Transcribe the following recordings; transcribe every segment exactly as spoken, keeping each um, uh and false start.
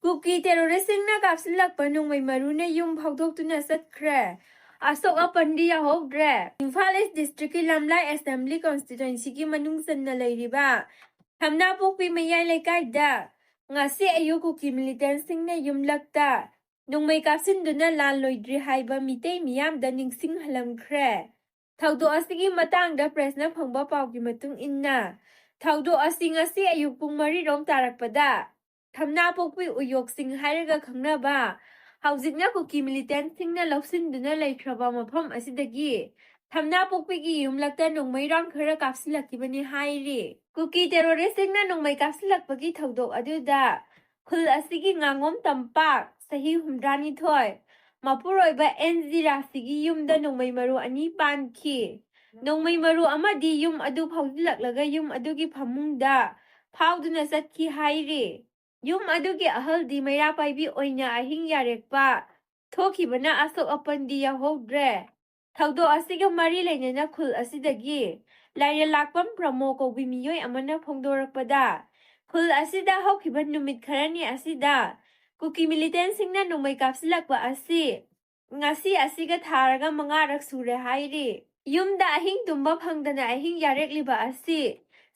ꯀꯨꯀꯤ ꯇꯦꯔꯣꯔꯤꯁꯁꯤꯡꯅ ꯀꯥꯞꯁꯤꯜꯂꯛꯄ ꯅꯣꯡꯃꯩ ꯃꯔꯨꯅ ꯌꯨꯝ ꯐꯥꯎꯗꯣꯛꯇꯨꯅ ꯆꯠꯈ꯭ꯔꯦ꯫ ꯑꯁꯣꯛ ꯑꯄꯟꯗꯤ ꯌꯥꯎꯍꯧꯗ꯭ꯔꯦ꯫ ꯏꯝꯐꯥꯜ ꯏꯁ ꯗꯤꯁꯇ꯭ꯔꯤꯛꯀꯤ ꯂꯝꯂꯥꯏ ꯑꯦꯁꯦꯝꯕ꯭ꯂꯤ ꯀꯣꯟꯁꯇꯤꯇ꯭ꯋꯦꯟꯁꯤꯒꯤ ꯃꯅꯨꯡ ꯆꯟꯅ ꯂꯩꯔꯤꯕ ꯊꯝꯅꯥꯄꯣꯛꯄꯤ ꯃꯌꯥꯏ ꯂꯩꯀꯥꯏꯗ ꯉꯁꯤ ꯑꯌꯨꯛ ꯀꯨꯀꯤ ꯃꯤꯂꯤꯇꯦꯟꯁꯤꯡꯅ ꯌꯨꯝꯂꯛꯇ ꯅꯣꯡꯃꯩ ꯀꯥꯞꯁꯤꯟꯗꯨꯅ ꯂꯥꯟ ꯂꯣꯏꯗ꯭ꯔꯤ ꯍꯥꯏꯕ ꯃꯤꯇꯩ ꯃꯤꯌꯥꯝꯗ ꯅꯤꯡꯁꯤꯡꯍꯜꯂꯝꯈ꯭ꯔꯦ꯫ ꯊꯧꯗꯣꯛ ꯑꯁꯤꯒꯤ ꯃꯇꯥꯡꯗ ꯄ꯭ꯔꯦꯁꯅ ꯐꯪꯕ ꯄꯥꯎꯒꯤ ꯃꯇꯨꯡ ꯏꯟꯅ, ꯊꯧꯗꯣꯛ ꯑꯁꯤ ꯉꯁꯤ ꯑꯌꯨꯛ ꯄꯨꯡ ꯃꯔꯤ ꯔꯣꯝ ꯇꯥꯔꯛꯄꯗ ꯊꯝꯅꯥꯄꯣꯛꯄꯤ ꯎꯌꯣꯛꯁꯤꯡ ꯍꯥꯏꯔꯒ ꯈꯪꯅꯕ ꯍꯧꯖꯤꯛꯅ ꯀꯨꯀꯤ ꯃꯤꯂꯤꯇꯦꯟꯁꯤꯡꯅ ꯂꯧꯁꯤꯟꯗꯨꯅ ꯂꯩꯈ꯭ꯔꯕ ꯃꯐꯝ ꯑꯁꯤꯗꯒꯤ ꯊꯝꯅꯥꯄꯣꯛꯄꯤꯒꯤ ꯌꯨꯝꯂꯛꯇ ꯅꯣꯡꯃꯩ ꯔꯥꯎꯟ ꯈꯔ ꯀꯥꯞꯁꯤꯜꯂꯛꯈꯤꯕꯅꯤ ꯍꯥꯏꯔꯤ꯫ ꯀꯨꯀꯤ ꯇꯦꯔꯣꯔꯤꯁꯁꯤꯡꯅ ꯅꯣꯡꯃꯩ ꯀꯥꯞꯁꯤꯜꯂꯛꯄꯒꯤ ꯊꯧꯗꯣꯛ ꯑꯗꯨꯗ ꯈꯨꯜ ꯑꯁꯤꯒꯤ ꯉꯥꯉꯣꯝ ꯇꯝꯄꯥꯛ, ꯆꯍꯤ ꯍꯨꯝꯗ꯭ꯔꯥꯅꯤꯊꯣꯏ, ꯃꯄꯨꯔꯣꯏꯕ ꯑꯦꯟ ꯖꯤ ꯔꯥꯁꯤꯒꯤ ꯌꯨꯝꯗ ꯅꯣꯡꯃꯩ ꯃꯔꯨ ꯑꯅꯤ ꯄꯥꯟꯈꯤ꯫ ꯅꯣꯡꯃꯩ ꯃꯔꯨ ꯑꯃꯗꯤ ꯌꯨꯝ ꯑꯗꯨ ꯐꯥꯎꯖꯤꯜꯂꯛꯂꯒ ꯌꯨꯝ ꯑꯗꯨꯒꯤ ꯐꯃꯨꯡꯗ ꯐꯥꯎꯗꯨꯅ ꯆꯠꯈꯤ ꯍꯥꯏꯔꯤ꯫ ꯌꯨꯝ ꯑꯗꯨꯒꯤ ꯑꯍꯜꯗꯤ ꯃꯩꯔꯥ ꯄꯥꯏꯕꯤ ꯑꯣꯏꯅ ꯑꯍꯤꯡ ꯌꯥꯔꯦꯛꯄ ꯊꯣꯛꯈꯤꯕꯅ ꯑꯁꯣꯛ ꯑꯄꯟꯗꯤ ꯌꯥꯎꯍꯧꯗ꯭ꯔꯦ꯫ ꯊꯧꯗꯣꯛ ꯑꯁꯤꯒ ꯃꯔꯤ ꯂꯩꯅꯅ ꯈꯨꯜ ꯑꯁꯤꯗꯒꯤ ꯂꯥꯏꯔꯦꯜꯂꯥꯛꯄꯝ ꯄ꯭ꯔꯃꯣ ꯀꯧꯕꯤ ꯃꯤꯑꯣꯏ ꯑꯃꯅ ꯐꯣꯡꯗꯣꯔꯛꯄꯗ, ꯈꯨꯜ ꯑꯁꯤꯗ ꯍꯧꯈꯤꯕ ꯅꯨꯃꯤꯠ ꯈꯔꯅꯤ ꯑꯁꯤꯗ ꯀꯨꯀꯤ ꯃꯤꯂꯤꯇꯦꯟꯁꯤꯡꯅ ꯅꯣꯡꯃꯩ ꯀꯥꯞꯁꯤꯜꯂꯛꯄ ꯑꯁꯤ ꯉꯁꯤ ꯑꯁꯤꯒ ꯊꯥꯔꯒ ꯃꯉꯥꯔꯛ ꯁꯨꯔꯦ ꯍꯥꯏꯔꯤ꯫ ꯌꯨꯝꯗ ꯑꯍꯤꯡ ꯇꯨꯝꯕ ꯐꯪꯗꯅ ꯑꯍꯤꯡ ꯌꯥꯔꯦꯛꯂꯤꯕ ꯑꯁꯤ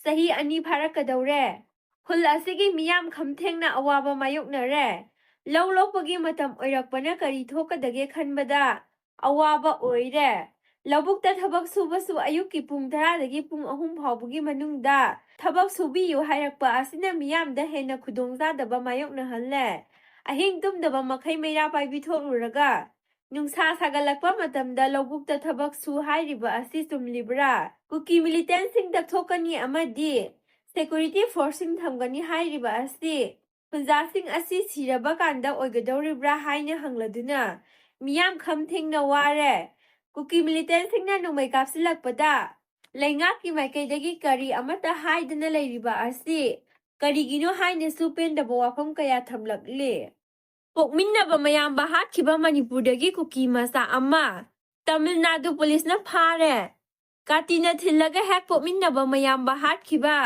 ꯆꯍꯤ ꯑꯅꯤ ꯐꯥꯔꯛꯀꯗꯧꯔꯦ꯫ ꯈꯨꯜ ꯑꯁꯤꯒꯤ ꯃꯤꯌꯥꯝ ꯈꯝꯊꯦꯡꯅ ꯑꯋꯥꯕ ꯃꯥꯌꯣꯛꯅꯔꯦ꯫ ꯂꯧ ꯂꯣꯛꯄꯒꯤ ꯃꯇꯝ ꯑꯣꯏꯔꯛꯄꯅ ꯀꯔꯤ ꯊꯣꯛꯀꯗꯒꯦ ꯈꯟꯕꯗ ꯑꯋꯥꯕ ꯑꯣꯏꯔꯦ꯫ ꯂꯧꯕꯨꯛꯇ ꯊꯕꯛ ꯁꯨꯕꯁꯨ ꯑꯌꯨꯛꯀꯤ ꯄꯨꯡ ꯇꯔꯥꯗꯒꯤ ꯄꯨꯡ ꯑꯍꯨꯝ ꯐꯥꯎꯕꯒꯤ ꯃꯅꯨꯡꯗ ꯊꯕꯛ ꯁꯨꯕꯤꯌꯨ ꯍꯥꯏꯔꯛꯄ ꯑꯁꯤꯅ ꯃꯤꯌꯥꯝꯗ ꯍꯦꯟꯅ ꯈꯨꯗꯣꯡꯆꯥꯗꯕ ꯃꯥꯌꯣꯛꯅꯍꯜꯂꯦ꯫ ꯑꯍꯤꯡ ꯇꯨꯝꯗꯕ ꯃꯈꯩ ꯃꯩꯔꯥ ꯄꯥꯏꯕꯤ ꯊꯣꯛꯂꯨꯔꯒ ꯅꯨꯡꯁꯥ ꯁꯥꯒꯠꯂꯛꯄ ꯃꯇꯝꯗ ꯂꯧꯕꯨꯛꯇ ꯊꯕꯛ ꯁꯨ ꯍꯥꯏꯔꯤꯕ ꯑꯁꯤ ꯆꯨꯝꯂꯤꯕ꯭ꯔꯥ? ꯀꯨꯀꯤ ꯃꯤꯂꯤꯇꯦꯟꯁꯤꯡ ꯇꯛꯊꯣꯛꯀꯅꯤ ꯑꯃꯗꯤ ꯁꯦꯀ꯭ꯌꯨꯔꯤꯇꯤ ꯐꯣꯔꯁꯁꯤꯡ ꯊꯝꯒꯅꯤ ꯍꯥꯏꯔꯤꯕ ꯑꯁꯤ ꯈꯨꯟꯖꯥꯁꯤꯡ ꯑꯁꯤ ꯁꯤꯔꯕ ꯀꯥꯟꯗ ꯑꯣꯏꯒꯗꯧꯔꯤꯕ꯭ꯔꯥ ꯍꯥꯏꯅ ꯍꯪꯂꯗꯨꯅ ꯃꯤꯌꯥꯝ ꯈꯝ ꯊꯦꯡꯅ ꯋꯥꯔꯦ꯫ ꯀꯨꯀꯤ ꯃꯤꯂꯤꯇꯦꯟꯁꯤꯡꯅ ꯅꯣꯡꯃꯩ ꯀꯥꯞꯁꯤꯜꯂꯛꯄꯗ ꯂꯩꯉꯥꯛꯀꯤ ꯃꯥꯏꯀꯩꯗꯒꯤ ꯀꯔꯤ ꯑꯃꯠꯇ ꯍꯥꯏꯗꯅ ꯂꯩꯔꯤꯕ ꯑꯁꯤ ꯀꯔꯤꯒꯤꯅꯣ ꯍꯥꯏꯅꯁꯨ ꯄꯦꯟꯗꯕ ꯋꯥꯐꯝ ꯀꯌꯥ ꯊꯝꯂꯛꯂꯤ꯫ ꯄꯣꯛꯃꯤꯟꯅꯕ ꯃꯌꯥꯝꯕ ꯍꯥꯠꯈꯤꯕ ꯃꯅꯤꯄꯨꯔꯗꯒꯤ ꯀꯨꯀꯤ ꯃꯆꯥ ꯑꯃ꯫ ꯇꯥꯃꯤꯜ ꯅꯥꯗꯨ ꯄꯨꯂꯤꯁꯅ ꯐꯥꯔꯦ꯫ ꯀꯥꯇꯤꯅ ꯊꯤꯜꯂꯒ ꯍꯦꯛ ꯄꯣꯛꯃꯤꯟꯅꯕ ꯃꯌꯥꯝꯕ ꯍꯥꯠꯈꯤꯕ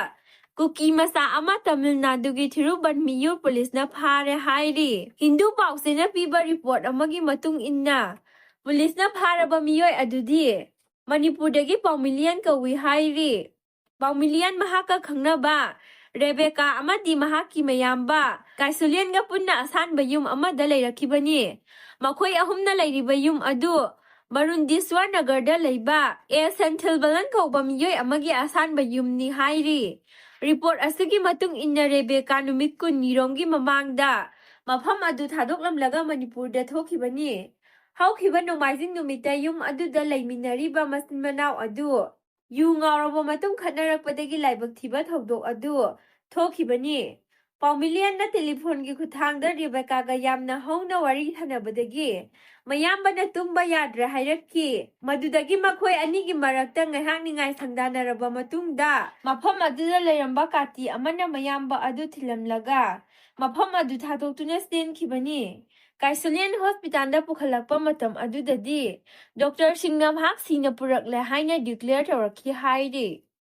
ꯀꯨꯀꯤ ꯃꯆꯥ ꯑꯃ ꯇꯥꯃꯤꯜ ꯅꯥꯗꯨꯒꯤ ꯊꯤꯔꯨꯕꯟꯃꯤꯌꯨꯔ ꯄꯨꯂꯤꯁꯅ ꯐꯥꯔꯦ ꯍꯥꯏꯔꯤ꯫ ꯍꯤꯟꯗꯨ ꯄꯥꯎꯆꯦꯅ ꯄꯤꯕ ꯔꯤꯄꯣꯔꯠ ꯑꯃꯒꯤ ꯃꯇꯨꯡ ꯏꯟꯅ, ꯄꯨꯂꯤꯁꯅ ꯐꯥꯔꯕ ꯃꯤꯑꯣꯏ ꯑꯗꯨꯗꯤ ꯃꯅꯤꯄꯨꯔꯗꯒꯤ ꯄꯥꯎꯃꯤꯂꯤꯌꯟ ꯀꯧꯏ ꯍꯥꯏꯔꯤ꯫ ꯄꯥꯎꯃꯤꯂꯤꯌꯟ ꯃꯍꯥꯛꯀ ꯈꯪꯅꯕ ꯔꯦꯕꯦꯀꯥ ꯑꯃꯗꯤ ꯃꯍꯥꯛꯀꯤ ꯃꯌꯥꯝꯕ ꯀꯥꯏꯁꯨꯂꯤꯌꯟꯒ ꯄꯨꯟꯅ ꯑꯁꯥꯟꯕ ꯌꯨꯝ ꯑꯃꯗ ꯂꯩꯔꯛꯈꯤꯕꯅꯤ꯫ ꯃꯈꯣꯏ ꯑꯍꯨꯝꯅ ꯂꯩꯔꯤꯕ ꯌꯨꯝ ꯑꯗꯨ ꯃꯔꯨꯟꯗꯤꯁ꯭ꯋꯔ ꯅꯒꯔꯗ ꯂꯩꯕ ꯑꯦ ꯁꯦꯟꯊꯤꯜꯕꯂꯟ ꯀꯧꯕ ꯃꯤꯑꯣꯏ ꯑꯃꯒꯤ ꯑꯁꯥꯟꯕ ꯌꯨꯝꯅꯤ ꯍꯥꯏꯔꯤ꯫ ꯔꯤꯄꯣꯔꯠ ꯑꯁꯤꯒꯤ ꯃꯇꯨꯡ ꯏꯟꯅ, ꯔꯦꯕꯦꯀꯥ ꯅꯨꯃꯤꯠ ꯀꯨꯟꯅꯤꯔꯣꯝꯒꯤ ꯃꯃꯥꯡꯗ ꯃꯐꯝ ꯑꯗꯨ ꯊꯥꯗꯣꯛꯂꯝꯂꯒ ꯃꯅꯤꯄꯨꯔꯗ ꯊꯣꯛꯈꯤꯕꯅꯤ꯫ ꯍꯧꯈꯤꯕ ꯅꯣꯡꯃꯥꯏꯖꯤꯡ ꯅꯨꯃꯤꯠꯇ ꯌꯨꯝ ꯑꯗꯨꯗ ꯂꯩꯃꯤꯟꯅꯔꯤꯕ ꯃꯆꯤꯟ ꯃꯅꯥꯎ ꯑꯗꯨ ꯌꯨ ꯉꯥꯎꯔꯕ ꯃꯇꯨꯡ ꯈꯠꯅꯔꯛꯄꯗꯒꯤ ꯂꯥꯏꯕꯛ ꯊꯤꯕ ꯊꯧꯗꯣꯛ ꯑꯗꯨ ꯊꯣꯛꯈꯤꯕꯅꯤ꯫ ꯄꯥꯎꯃꯤꯂꯤꯌꯟꯅ ꯇꯦꯂꯤꯐꯣꯟꯒꯤ ꯈꯨꯠꯊꯥꯡꯗ ꯔꯦꯕꯦꯀꯥꯒ ꯌꯥꯝꯅ ꯍꯧꯅ ꯋꯥꯔꯤ ꯁꯥꯟꯅꯕꯗꯒꯤ ꯃꯌꯥꯝꯕꯅ ꯇꯨꯝꯕ ꯌꯥꯗ꯭ꯔꯦ ꯍꯥꯏꯔꯛꯈꯤ꯫ ꯃꯗꯨꯗꯒꯤ ꯃꯈꯣꯏ ꯑꯅꯤꯒꯤ ꯃꯔꯛꯇ ꯉꯥꯏꯍꯥꯛ ꯅꯤꯡꯉꯥꯏ ꯁꯪꯗꯥꯅꯔꯕ ꯃꯇꯨꯡꯗ, ꯃꯐꯝ ꯑꯗꯨꯗ ꯂꯩꯔꯝꯕ ꯀꯥꯇꯤ ꯑꯃꯅ ꯃꯌꯥꯝꯕ ꯑꯗꯨ ꯊꯤꯜꯂꯝꯂꯒ ꯃꯐꯝ ꯑꯗꯨ ꯊꯥꯗꯣꯛꯇꯨꯅ ꯆꯦꯟꯈꯤꯕꯅꯤ꯫ ꯀꯥꯏꯁꯨꯂꯤꯌꯟ ꯍꯣꯁꯄꯤꯇꯥꯜꯗ ꯄꯨꯈꯠꯂꯛꯄ ꯃꯇꯝ ꯑꯗꯨꯗꯗꯤ ꯗꯣꯛꯇꯔꯁꯤꯡꯅ ꯃꯍꯥꯛ ꯁꯤꯅ ꯄꯨꯔꯛꯂꯦ ꯍꯥꯏꯅ ꯗꯤꯀ꯭ꯂꯦꯌꯔ ꯇꯧꯔꯛꯈꯤ ꯍꯥꯏꯔꯤ꯫